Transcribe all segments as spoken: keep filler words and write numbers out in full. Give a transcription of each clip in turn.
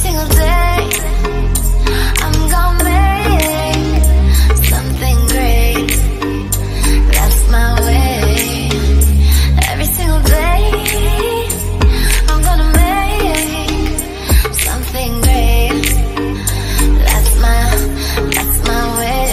Single day, I'm gonna make something great. That's my way. Every single day, I'm gonna make something great. That's my, that's my way.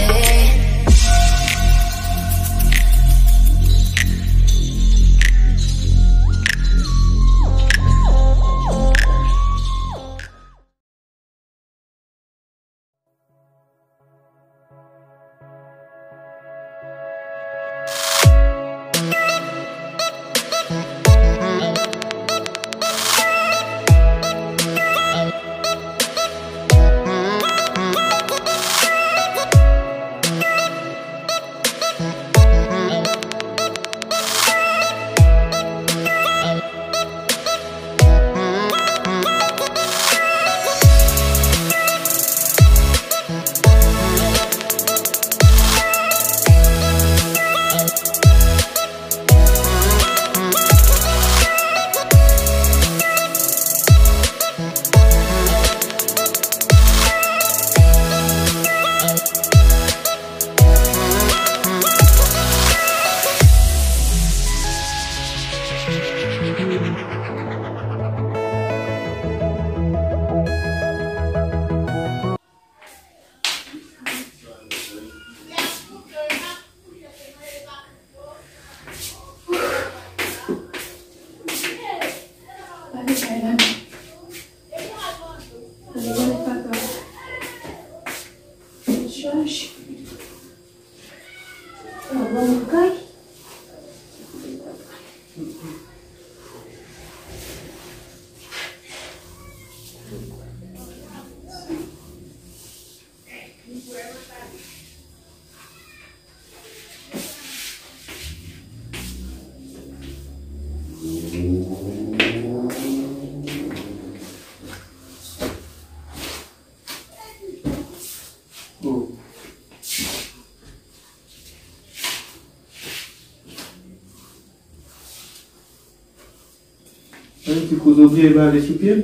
Mwen ti koze w byen, e pa ale sou pye m.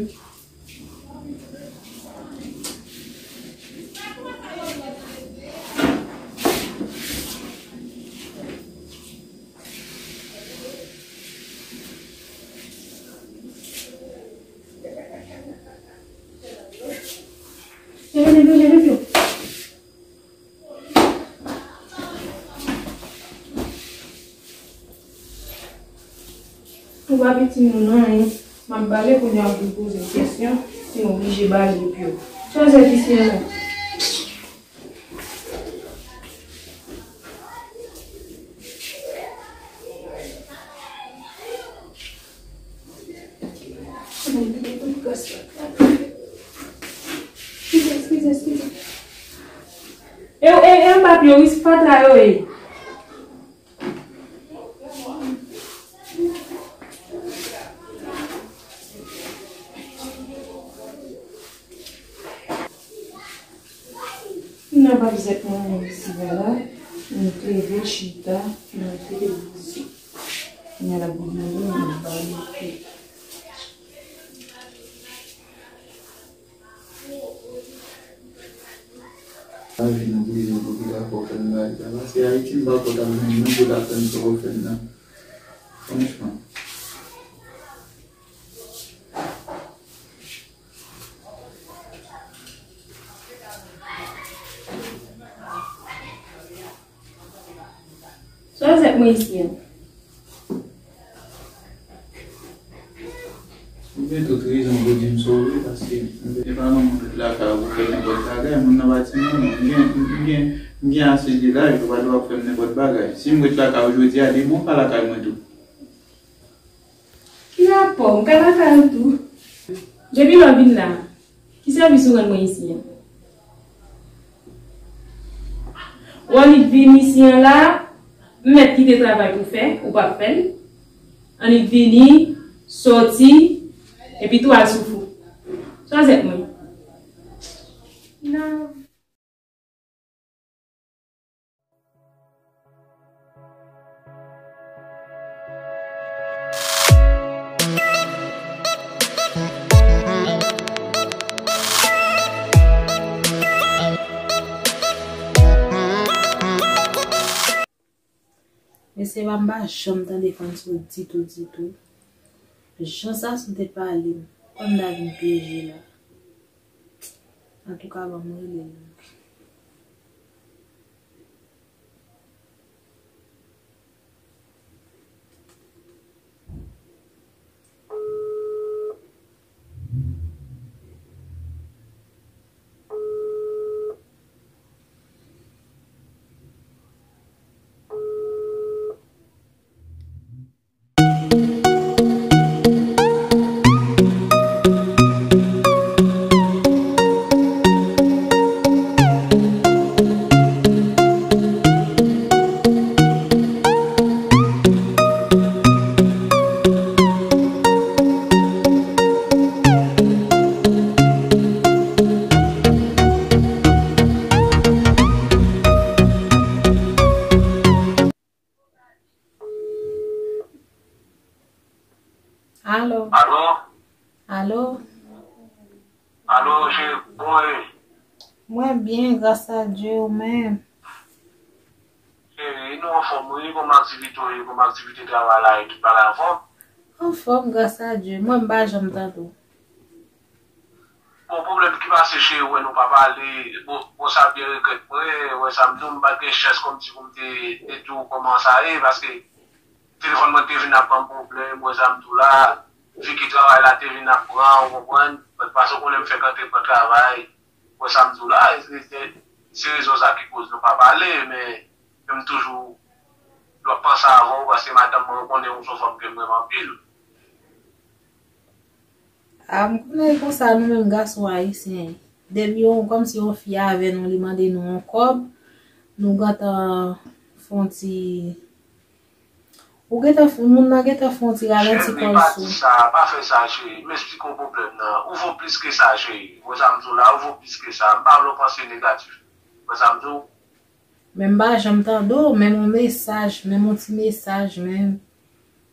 Ou pa piti moun anyen. M ap bale kounye a pou l poze m kesyon, si m oblije bale epi yo. Sa w fè isi a la? Eskize, eskize, eskize. E, e, e anba pye w, wi, se fatra yo ye. Nan bab zèk mwen, mwen isi la, mwen te leve chita, mwen te leve. Mwen la bout mwen, mwen ba mwen te. Lavi nou brize, pou ki dakò fè n bagay sa. Paske Ayiti, m pa kwè k ap jwenn moun pou ta fè n sa w fè n nan. Franchman. Sa w fè mwen isi a? Ou gen tout rezon pou di m sa w vle, paske m te pa nan moun ret lakay ou pou fè nenpòt bagay, moun nan pa timoun, m gen, m gen, m gen ase de laj, ou pa dwe ap fè m nenpòt bagay. Si m ret lakay ou jodi a, demen w ka lakay mwen tou. Ki rapò? M ka lakay ou tou. Depi lè w vin la, ki sèvis ou rann mwen isi a? W annik vin isi a la, m mèt kite travay pou fè, ou p ap fè l. Annik vini, sòti, epi tou al sou fou. Sa w fè mwen? Non. Se pa m pa janm tande Fanso ditou, ditou. Jan Sasou te pale m, kòm m ta vin pyeje la. Antouka, ban m rele l. Alo. Alo. Alo. Alo, cheri, kòman w ye? Mwen byen, gras a Dye, ou menm? Cheri, nou anfòm, wi, kòman aktivite w ye, kòman aktivite travay la, e tout bagay anfòm? Anfòm, gras a Dye. Mwen, m pa janm tande w. Bon, pwoblèm ki pase, cheri, wè nou pa pale. Bon, bon, sa byen regrèt mwen, wè sa m di w, m pa t gen chans kòmsi pou m te, te di w kòman sa ye, paske telefòn mwen te vin ap ban m pwoblèm, wè sa m di w la, vi ki travay la te vin ap pran, ou konprann? Paske w konnen m fèk antre pran travay, wè sa m di w la, e se, se, se rezon sa ki koz nou pa pale, men, men m toujou dwe panse avè w, paske madanm mwen, ou konnen, ou se yon fanm ke m renmen anpil. A, m konnen konsa nou menm gason ayisyen. Depi yon, kòmsi yon fi avè nou, li mande nou yon kòb, nou gentan fè yon ti, ou gentan fè, moun nan gentan fè yon ti ralanti kò l sou. Cheri, pa di sa, pa fè sa, cheri. M esplike w pwoblèm nan. Ou vo plis ke sa, cheri. Ou wè sa m di w la, ou vo plis ke sa. M pa vle w panse negatif. Ou wè sa m di w? Men m pa janm tande w, menm yon mesaj, menm yon ti mesaj, menm.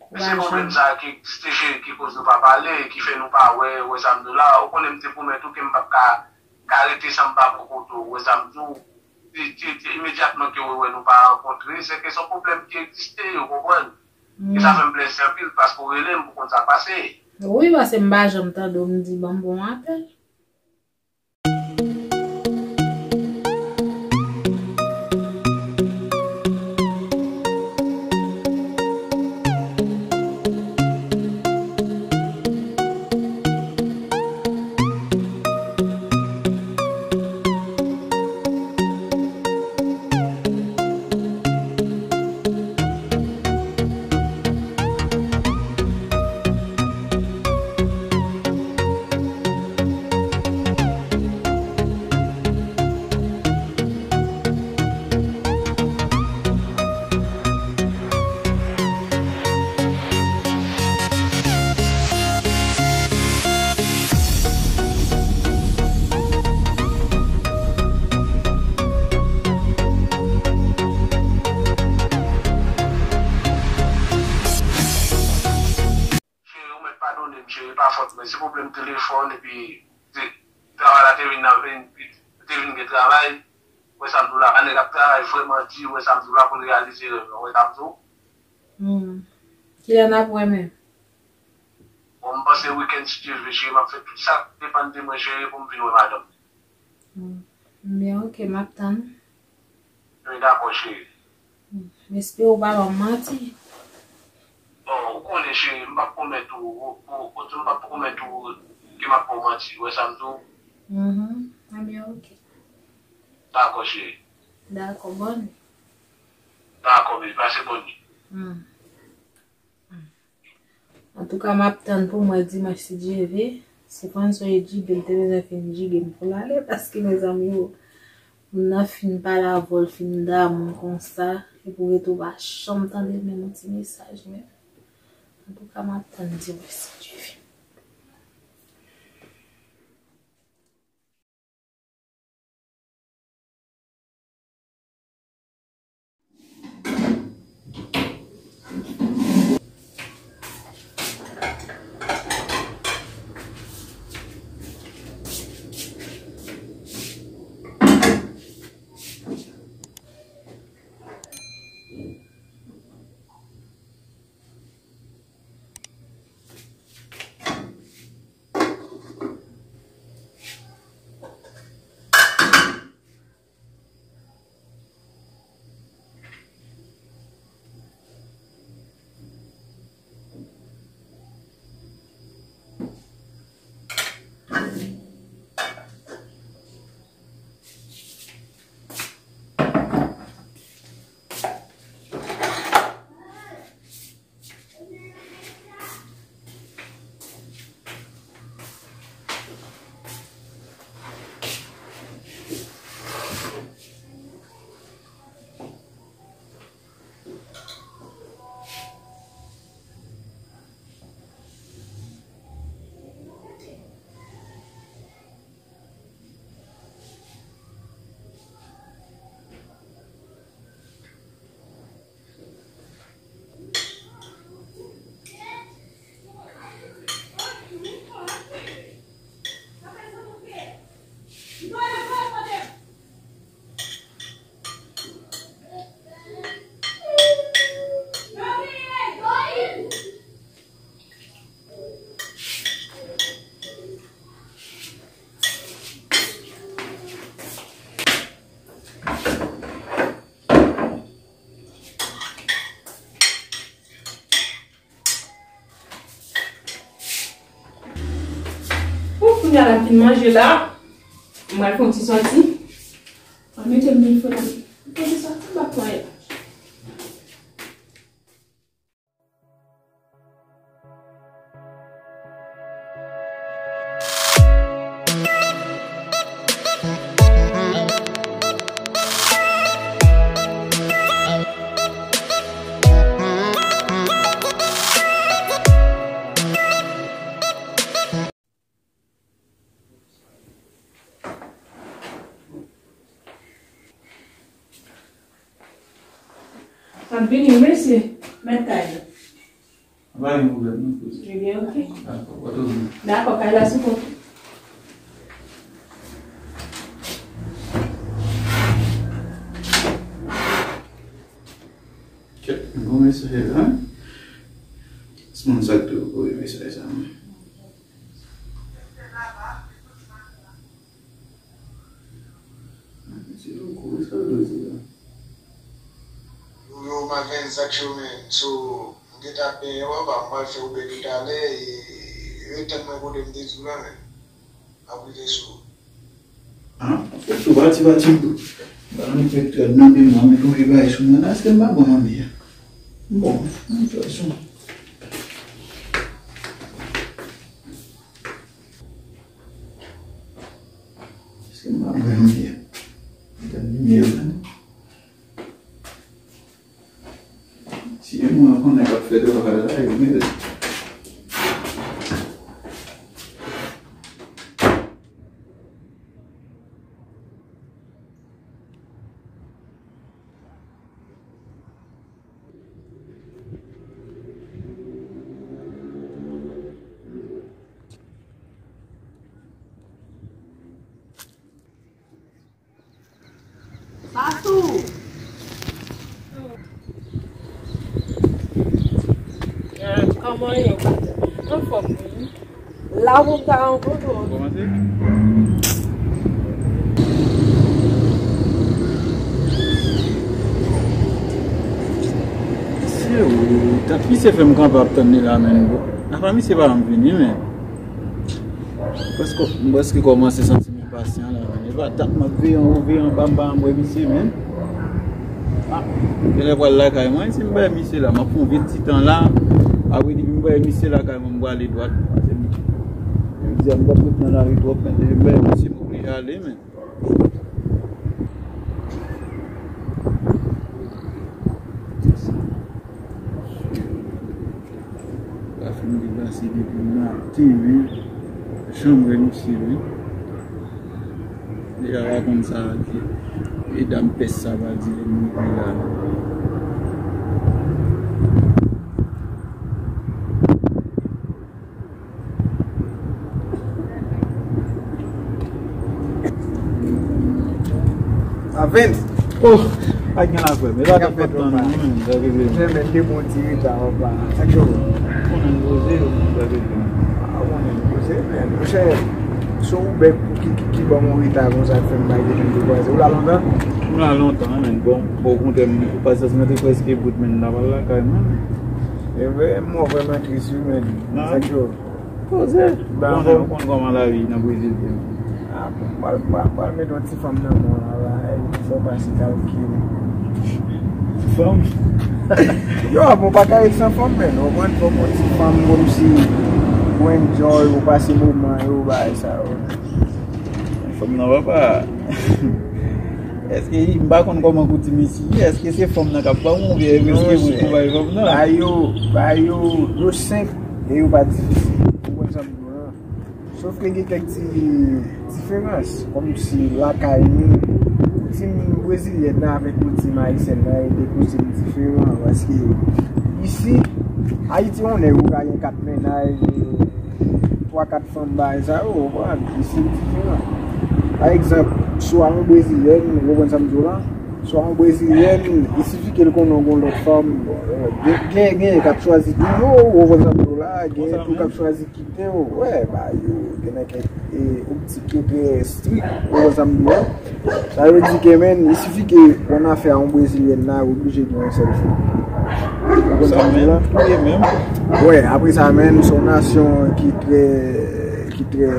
Ou pa janm. Se pwoblèm sa ki egziste, cheri, ki koz nou pa pale, ki fè nou pa wè, ou wè sa m di w la. Ou konnen m te pwomèt ou ke m p ap ka, ka rete san m pa bò kote w, ou wè sa m di w. Ti, ti, ti, imedyatman ke w wè nou pa rankontre, se ke se yon pwoblèm ki egziste, ou konprann? E sa fè m plezi anpil, paske w rele m pou konn sa k pase. Wi, paske m pa janm tande w, m di, ban m ba w yon apèl. Cheri, ou mèt padone m, cheri, pa fòt mwen. Se pwoblèm telefòn, epi te, travay la te vin nan, vin, te vin gen travay. Wè sa m di w la, nèg ap travay vrèman di, wè sa m di w la, pou n reyalize rèv lan, wè sa m di w. Hmm. Kilè n ap wè menm? Bon, m panse wikenn, si Dye vle, cheri, m ap fè tout sa k depann de mwen, cheri, pou m vin wè madanm. Hmm. Byen, oke, m ap tann. Wi, dakò, cheri. M espere w pa ban m manti. Bon, ou konnen, cheri, m p ap pwomèt ou, ou, ou, ou di m p ap pwomèt ou ke m ap ba w manti, ou wè sa m di w? Mhm. Ebyen, oke. Dakò, cheri. Dakò, bòn nwi. Dakò, baby, pase bòn nwi. Hmm. Antouka, m ap tann pou m wè dimanch, si Dye vle. Si Fanso e jige, l te bezwen fin jige m pou l ale, paske, mezanmi, o, moun nan fin pale avè w, l fin damou konsa, epi w rete w pa janm tande menm yon ti mesaj menm. Antouka, m ap tann dimanch, si Dye vle. Kounye a l ap fin manje la. Mwen al fè yon ti sòti. Mwen mete m nan fè yon ti sòti, m ap pran. M ap vini, wi, mesye. Mèt kay la. Pa gen pwoblèm, non, kouz. Ebyen, oke. Dakò, pa twopo. Dakò, kay la sou kont ou. Kèt, bon mesaj la. Se moun sa k te voye mesaj sa, mwen. Se yon gwo mesaj ou di la. Yo, yo, Maven, sa k cho, men, so, m gentan ap benyen, wè, ba, m pral fè Uber toutalè, e, e, tann mwen kote m te di w la, men. M ap rive sou ou. Ah, fè tou pati, pati, m tou. Ba, m fè tou nan men mwen, men tou bagay sou mwen la, èske m pa bon nan men an? Bon, m fè sou. Èske m pa bon nan men an? Gad limyè la. Si e mwen konnen k ap fè travay la, yo mete. Patou! Ah, kòman w ye, Patou? Anfòm, wi. La pou m ta rankontre w. Kòman se? Misye, wi, tank misye fè m kanpe ap tann li la, menn, bro. Apa misye pa janm vini, menn. Prèske, m prèske kòmanse santi m enpasyan la, menn. E pa dat m ap veye anwo, veye anba, m pa janm wè misye, menn. Ah, genlè pral lakay mwen, si m bay misye la, m ap fè yon vye ti tan la. Apre, depi m bay misye lakay mwen, m prale dwat. Jodi a, m p ap ret nan lari twòp, menn. Depi m bay misye, m oblije ale, menn. Pafim deplase depi maten, men janm wè misye, men. Deja pa konn sa ke e dam pès sa va di lè m rive la. Avent. Oh, pa gen la frè m. E pa tout tan non, men, sa ke se. Mwen menm te bon ti reta anba. Sa k yo. Konnen m poze, sa ke se. Ah, konnen m poze, men monchè, se yon bèk ki, ki, ki ban m yon reta konsa k fè m pa gen menm de kwaze. Ou la lontan? M la lontan, men bon, bon, okontrè, m, pasyans mwen te prèske bout, men m ta pral lakay mwen. E vre, m wè w vrèman tris, wi, men. Sa k yo. Poze. Ba, bon, ou konn kòman lavi nan Brezil te ye. Ah, bon, pral, pral, pral mete yon ti fanm nan men w la, la, e fò w pase kalkile. Fanm? Yo, bon, pa ka ret san fanm, men, ou konprann, fò w pran ti fanm kòmsi ou enjoy, ou pase moman yo, bagay sa yo. Fanm nan, papa. Èske, m pa konn kòman koutim isi ye, èske se fanm nan k ap pran oubyen e prèske mwen ki bay fanm nan? Ba yo, ba yo, yo senp e yo pa difisil. Ou konprann sa m di w lan? Sof ke gen kèk ti diferans, kòmsi lakay nou, koutim brezilyèn nan avèk koutim ayisyèn nan, e de koutim diferan, paske isi, Ayiti, on nèg ou ka gen kat mennaj, twa, kat fanm, bagay sa yo, ou konprann, isi l diferan. Pa egzanp, swa yon brezilyèn, ou konprann sa m di w lan? Swa yon brezilyèn, i sifi ke l konnen w gen lòt fanm, gen, gen, gen k ap chwazi touye w, ou konprann sa m di w la, gen tou k ap chwazi kite w, wè, ba yo, gen nan kèk, e, optik yo trè strik, ou konprann sa m di w lan? Sa vle di ke, menn, i sifi ke w nan afè a yon brezilyèn la, ou oblije gen yon sèl fi. Ou konprann sa m di w lan? Wè, apre sa, menn, se yon nasyon ki trè, ki trè,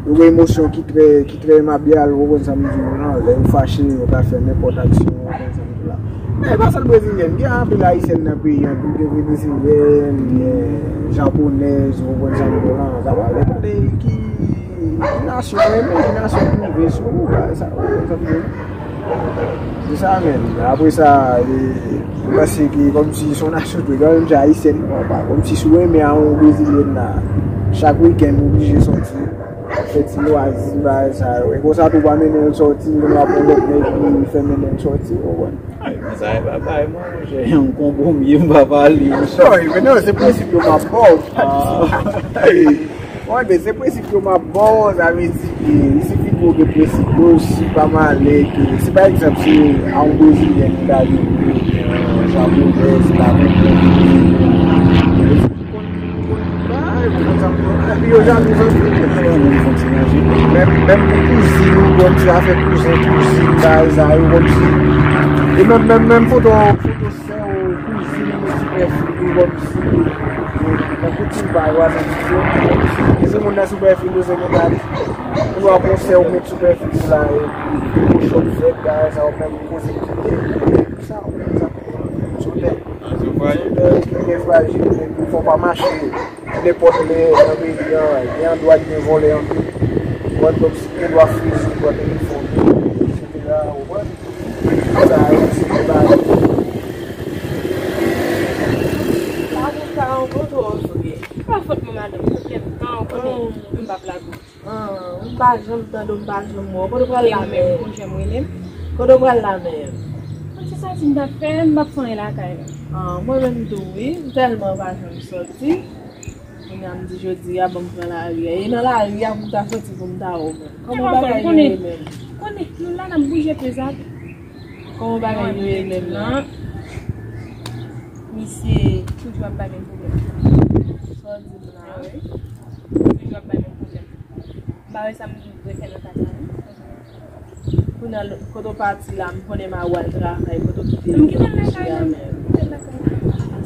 yo gen emosyon ki trè, ki trè emabyal, ou konprann sa m di w lan, lè yo fache, yo ka fè nenpòt aksyon, ou konprann sa m di w la. Men e pa sèl brezilyèn, gen anpil ayisyèn nan peyi an tou, gen venezelyèn, gen japonèz, ou konprann sa m di w lan, sa pale tande ki nasyon renmen, ki nasyon ki rive sou ou, bagay sa, ou konprann sa m di w lan. Se sa menm. Apre sa, e, m panse ke kòmsi se yon nasyon tou, menm jan ayisyèn, kòmsi si w renmen a yon brezilyèn la, chak wikenn ou oblije sòti, fè ti lwazi, bagay sa yo. E konsa tou w pa mennen l sòti, ou konn w ap yon lòt nèg ki fè mennen l sòti, ou konprann? Ay, men sa e pa bay mwen, monchè, yon konpwomi, m pa pale. Sorry, men non, se prensip yo m ap ba w. Ah. Mwen, men se prensip yo m ap ba w, sa vle di ke li sifi pou gen prensip yo, si pa malè ke, si pa egzanp, se a yon brezilyèn ki ta vin, oubyen japonèz ki ta vin, epi yo jalouz anpil. Menm, menm pou kouzin ou, kòmsi afè kouzen, kouzin, bagay sa yo, kòmsi. E menm, menm, menm foto, foto sè w, kouzin ou, ti frè fi ou, kòmsi. Nan tout ti bagay, w a santi yo. E se moun nan sou pwofil ou, se moun nan li. Ou a konsèy ou met sou pwofil ou la, e, kochon fèt, bagay sa yo menm koze kite. Sa, sa, sou tè. Sou tè ki gen frajil, epi fò pa mache nenpòt lè nan peyi an, gen andwa ki gen vòlè anpil. Ou konn, kòmsi gen dwa fizi, dwa telefòn, etsetera, ou konprann? Sa yo, se te bagay. Pa pou sa ankò twò, Sophie. Pa fòt mwen, madanm, souple, m pa konnen, m p ap lage w. Ah, m pa janm tande w, m pa janm wè w. Kote w pral la menm? Ou janm rele m? Kote w pral la menm? Mwen se sòti m t ap fè, m p ap fè anyen lakay la. Ah, mwen menm tou, wi. M tèlman pa janm sòti. Kounye a m di jodi a, ban m pran lari a. E nan lari a pou m ta soti pou m ta wè w menm. Kòman bagay yo ye menm? Konnen nou la n ap bouje prezan. Kòman bagay yo ye menm la? Misye toujou ap bay menm pwoblèm. Sa w di m la? Wi. Toujou ap bay menm pwoblèm. M pa wè sa m dwe fè nan ka sa non. Kounye a, kote w pati la, m konnen m a wè al travay, kote w kite l nan peche a menm.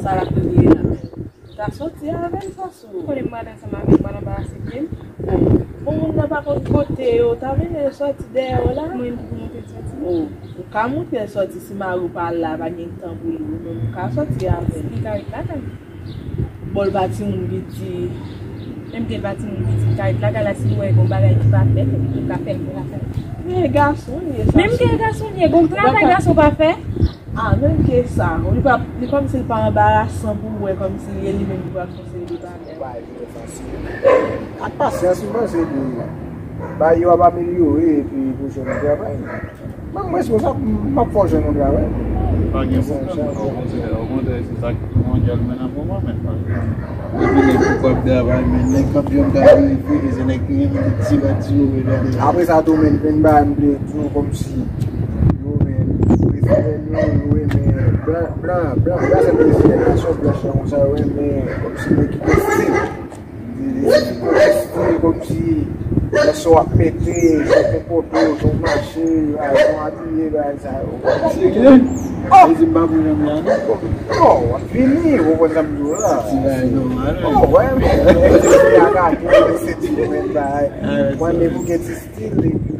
Sa l ap regle la menm. Ou ta soti avè l, Sasou. Konnen m pral ansanm avè l, m pral anbarase pye m. Oh, bon, moun nan pa konn kote yo, ta vle sòti dèyè w la. Mwen ki pou montre l sòti. Oh, ou ka montre l sòti, si mari w pa la, pa gen tan pou li, ou menm ou ka sòti avè l. Li ka ret lakay. Bon, l pa timoun piti. Menm ke l pa timoun piti, l ka ret lakay la, si l wè gon bagay ki pa fèt, li ka fè l pou l ap fè l. Men gason li ye sa. Menm ke gason li ye, gon travay gason pa fè. Ah, menm ke sa, li pa, li kòmsi l pa anbarasan pou w wè kòmsi e li menm ki pral fè yon seri de bagay. Bagay yo fasil. Ak pasyans, m panse ke bagay yo ap amelyore epi pou jwenn travay. Mwen, m responsab, m ap fè w jwenn yon travay. Pa gen pwoblèm, okontrè, okontrè, se sa ki primòdyal, men nan moman, men pa gen. Epi nèg ki p ap travay, men nèg k ap jwenn travay, epi se nèg ki renmen ti bati yo, men gade. Apre sa, tou, men, men bagay m vle di w, kòmsi yo, men, brezilyen yo, yo renmen blan, blan, blan, blan, se brezilyen, nasyon blanch la, konsa, yo renmen, kòmsi nèg ki gen stil. Kòmsi lè w ap mete, jan w konpòte w, jan w mache, jan w abiye, bagay sa yo. Oh! Li di m pa pou janm la, non? Non, w ap vini, ou konprann sa m di w la. Ti bagay nòmal, wi. Oh, wè, men, men, se ti mwen bagay. Mwen, men pou gen ti stil, epi,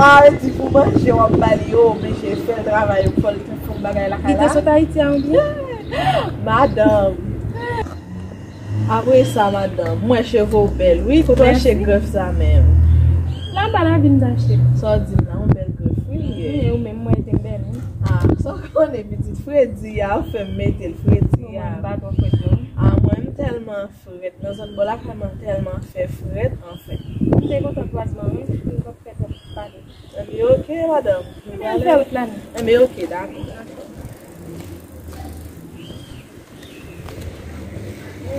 ah, e di pou manje w ap ba li yo, men je fè l travay, fò l tou fè bagay lakay la. Li te sot Ayiti a oubyen? Madanm. Apre sa, madanm, mwen cheve w bèl, wi. Kote w achte grèf sa menm? Laba lavi m t achte. Sa w di m la, yon bèl grèf, wi, li ye. Wi, ou menm, mwen te bèl, wi. Ah, sa w konnen, pitit, fredi a, ou fè m mete l, fredi a. Mwen, m pa twò frèt, non. Ah, mwen, m tèlman frèt. Nan zòn bò lakay mwen tèlman fè frèt, anfen. M te kontan kwazman, wi, m t ap fè tèt pale. Enben, oke, madanm. Men fè wout la, non. Enben, oke, dakò. Ou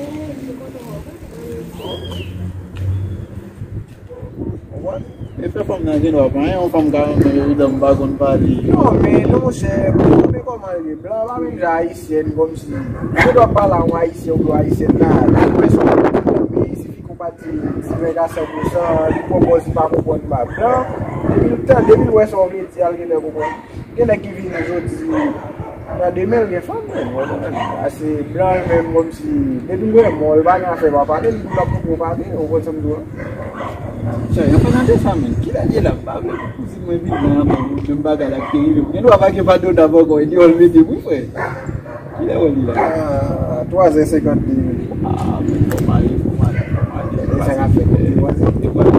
konprann? E fè fanm nan gen dwa pa yon fanm ka renmen yo, evidan m pa konn pale. Non, men non, monchè, men kòman l ye? Blan pa menm jan ayisyen, kòmsi. Ou dwe pale a yon ayisyen oubyen ayisyèn la, li wè sa w ap di, men sifi ke w pa di, di nèg a san pou san, li pran pòz li pa konprann pa blan, depi l tande, depi l wè sa w vle di a, l genlè konprann. Gen nèg ki vini jodi, Sa demen l gen fanm, men, w konprann? Ase blan l menm, kòmsi, depi l wè mò, l pa gen afè pa pale, li pou l ap poko pale, w konprann sa m di w la? Chay, an palan de sa, men, kilè l ye la? M pa vle pou kouzen mwen vin nan anba, menm bagay la ki te rive m. Gen dwa pa gen fado dab ankò, e deyò l mete m wi, frè. Kilè w wè li la? Ah, twa zè senkant de minit. Ah, men, fò m ale, fò m ale, fò m ale. E sa k ap fèt, nou te kwaze. Te kwaze.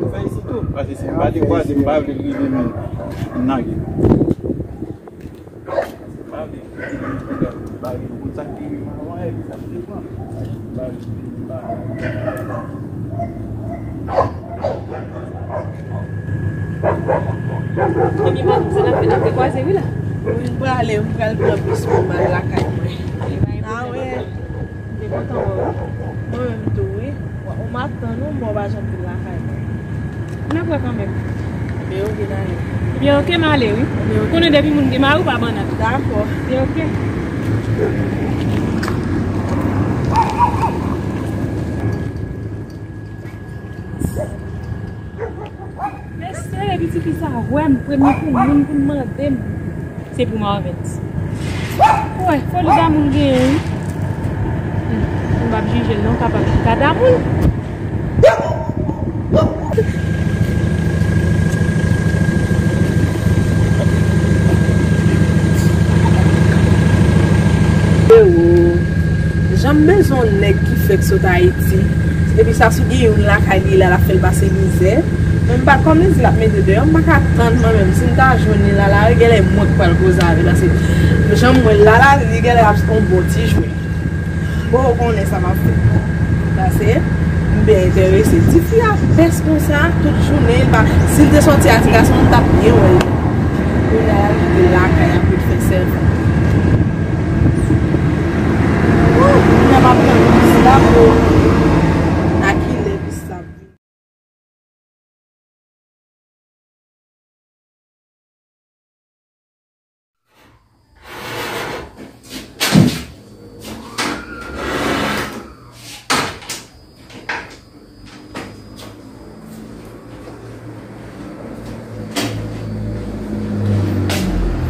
Nou fè isit tou, paske si m pa te kwaze, m pa vle l rive, men m lage. Ebyen, madanm, sa n ap fè, n ap dekwaze, wi, la. Wi, m prale, m pral pran bis pou m al lakay mwen. Ah, wi. M te kontan wè w. Mwen menm tou, wi. Ou m ap tann ou, men w pa janm vin lakay mwen. N ap wè kanmenm. Ebyen, oke, n ale. Ebyen, oke, m ale, wi. Ebyen, oke. Konnen depi moun gen mari, ou pa bannann. Dakò. Ebyen, oke. Mesye, depi tifi sa wè m, premye pou moun pou l mande m, se pou Marvens. Ou wè, foli damou l genyen, wi. Hmm, m p ap jije l non, kapab li ka damou l. Frero, jan m bezwen yon nèg ki fèk sot Ayiti, epi sa sou gen youn lakay li la, l ap fè l pase mizè. Men m pa, kòm li di l ap mete deyò, m pa ka tann mwen menm. Si m ta jwenn li la, la, genlè mwen k pral koze avè l, paske jan m wè l la, la, li genlè ap yon bon ti jwèt. Bon, ou konnen sa m ap fè. Pase m byen enterese. Tifi a pès konsa, tout jounen, li pa, si l te sòti a ti gason, m t ap byen wè l. Kounye a, l kite l lakay, ap ret fè sèvant. Wouy, kounye a m ap tann bis la pou a kilè bis la ap vini.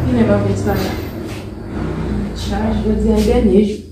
Kilè m ap met sa la? Chaj, jodi a dènye jou.